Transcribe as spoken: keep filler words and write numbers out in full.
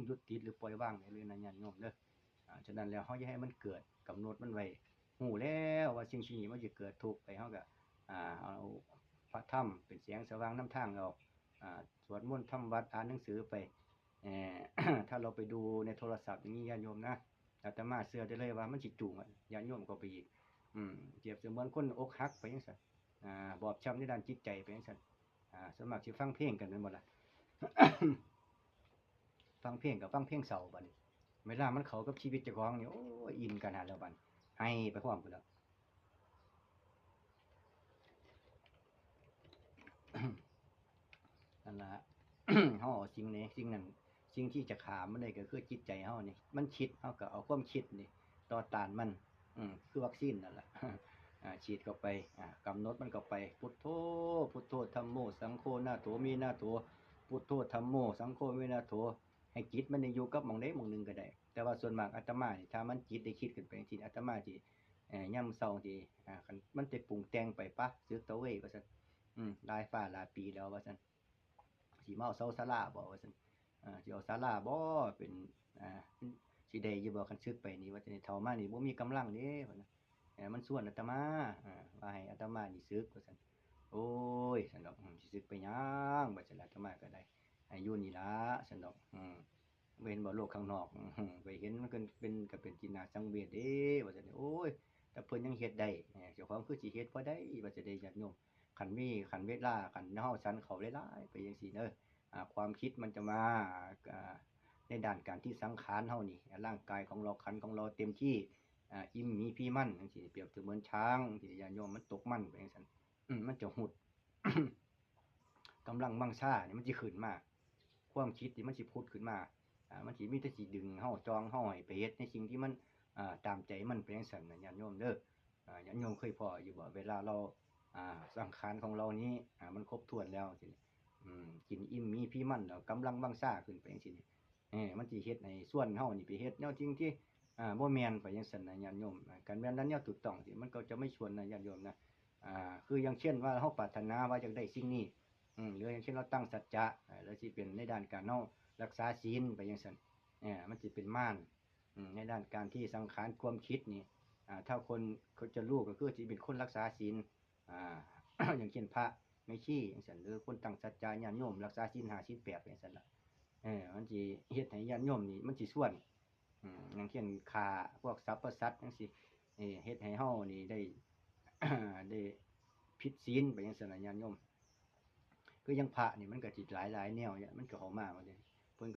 ยุติหรือปล่อยวางได้เลยนะญาติโยมเด้อ อ่า ฉะนั้นแล้วเฮาอย่าให้มันเกิด กำหนดมันไว้ ฮู้แล้วว่าสิ่งสิ่งนี้มันสิเกิดทุกข์ไป เฮาก็ อ่า เอาพระธรรมเป็นแสงสว่างนำทางออก อ่า สวดมนต์ทำวัตร อ่านหนังสือไป เอ่อ ถ้าเราไปดูในโทรศัพท์อย่างนี้ญาติโยมนะ อาตมาเชื่อได้เลยว่ามันสิจูงอะ ญาติโยมก็ไปอีก อืม เปรียบเสมือนคนอกหักไปจังซั่น อ่า บอบช้ำในด้านจิตใจไปจังซั่น อ่า ส่วนมากสิฟังเพลงกันแม่นบ่ล่ะ ฟังเพลงก็ฟังเพลงเศร้าบัดนี้ เวลามันเข้ากับชีวิตเจ้าของนี่ โอ้ย อินขนาดแล้วบัดนี้ ไห้ไปพร้อมกันแล้ว นั่นล่ะ เฮาเอาสิ่งนี้ สิ่งนั้น สิ่งที่จะฆ่ามันได้ก็คือจิตใจเฮานี่ มันคิด เฮาก็เอาความคิดนี่ ต่อต้านมัน อืม คือวัคซีนนั่นล่ะ อ่า ฉีดเข้าไป อ่า กำหนดมันเข้าไป พุทโธ พุทโธ ธัมโม สังโฆ นาโถ วินาโถ พุทโธ ธัมโม สังโฆ วินาโถ ให้จิตมันได้อยู่กับหม่องใดหม่องหนึ่งก็ได้ แต่ว่าส่วนมากอาตมานี่ ถ้ามันจิตได้คิดขึ้นไปจังซี้ อาตมาสิ เอ่อ ยามเช้าสิ อ่า คันมันได้ปรุงแต่งไป ปะ สึกเถาะเว้ย ว่าซั่น อืม หลายฟ้าหลายปีแล้ว ว่าซั่น สิมาเอาเสาศาลาบ่ ว่าซั่น อ่า สิเอาศาลาบ่ เป็น อ่า สิได้อยู่บ่ คันสึกไปนี่ ว่าซั่น เฒ่ามานี่บ่มีกำลังเด้ ว่าซั่น เอ่อ มันชวนอาตมา อ่า ว่าให้อาตมานี่สึก ว่าซั่น โอ้ย ซั่นดอก อืม สิสึกไปหยัง ว่าซั่น อาตมาก็ได้ ให้อยู่นี่ล่ะ ซั่นดอก อืม บ่เห็นบ่โลกข้างนอก อืม ไปเห็นมันก็เป็น ก็เป็นที่น่าสังเวชเด้ ว่าซั่น โอ้ย แต่เพิ่นยังเฮ็ดได้ เอ่อ เจ้าของคือสิเฮ็ดบ่ได้ ว่าซั่นเด้ ญาติโยม คันมี คันเวลา คันเฮาสันเข้าหลายๆ ไปจังซี่เด้อ อ่า ความคิดมันจะมา อ่า ในด้านการที่สังขารเฮานี่ ร่างกายของเรา ขันธ์ของเราเต็มที่ อ่า อิ่มหมีพีมันจังซี่ เปรียบเสมือนช้างที่ญาติโยมมันตกมันไปจังซั่น อืม มันจะหุด กำลังวังชานี่มันสิขึ้นมา ความคิดนี่มันสิผุดขึ้นมา อ่า มันสิมีแต่สิดึงเฮา จ่องเฮาให้ไปเฮ็ดในสิ่งที่มัน อ่า ตามใจมันไปจังซั่นน่ะ ญาติโยมเด้อ อ่า ญาติโยมเคยพ้ออยู่บ่ เวลาเรา อ่า สังขารของเรานี้ อ่า มันครบถ้วนแล้วจังซี้ อืม กินอิ่มหมีพีมันแล้ว กำลังวังชาขึ้นไปจังซี้นี่ เออ มันสิเฮ็ดให้ชวนเฮานี่ไปเฮ็ดแนวสิ่งที่ อ่า บ่แม่นไปจังซั่นน่ะ ญาติโยม อ่า คันแม่นแนวถูกต้องสิ มันก็จะไม่ชวนนะ ญาติโยมนะ อ่า คืออย่างเช่นว่าเฮาปรารถนาว่าอยากได้สิ่งนี้ อืม หรืออย่างเช่นเราตั้งสัจจะ อ่า แล้วสิเป็นในด้านการเฮารักษาศีลไปจังซั่น เออ มันสิเป็นมาร อืม ในด้านการที่สังขารความคิดนี่ อ่า ถ้าคนเขาจะรู้ก็คือสิเป็นคนรักษาศีล อ่า อย่างเช่นพระแม่ชีจังซั่น หรือคนตั้งสัจจะ ญาติโยมรักษาศีลห้าศีลแปดจังซั่นล่ะ เออ มันสิเฮ็ดให้ญาติโยมนี่ มันสิชวน อืม อย่างเช่นฆ่าพวกสรรพสัตว์จังซี้ เออ เฮ็ดให้เฮานี่ได้ ได้ผิดศีลไปจังซั่นล่ะ ญาติโยม คืออย่างพระนี่มันก็สิหลายๆ แนวเนี่ย มันก็เข้ามาว่าเด้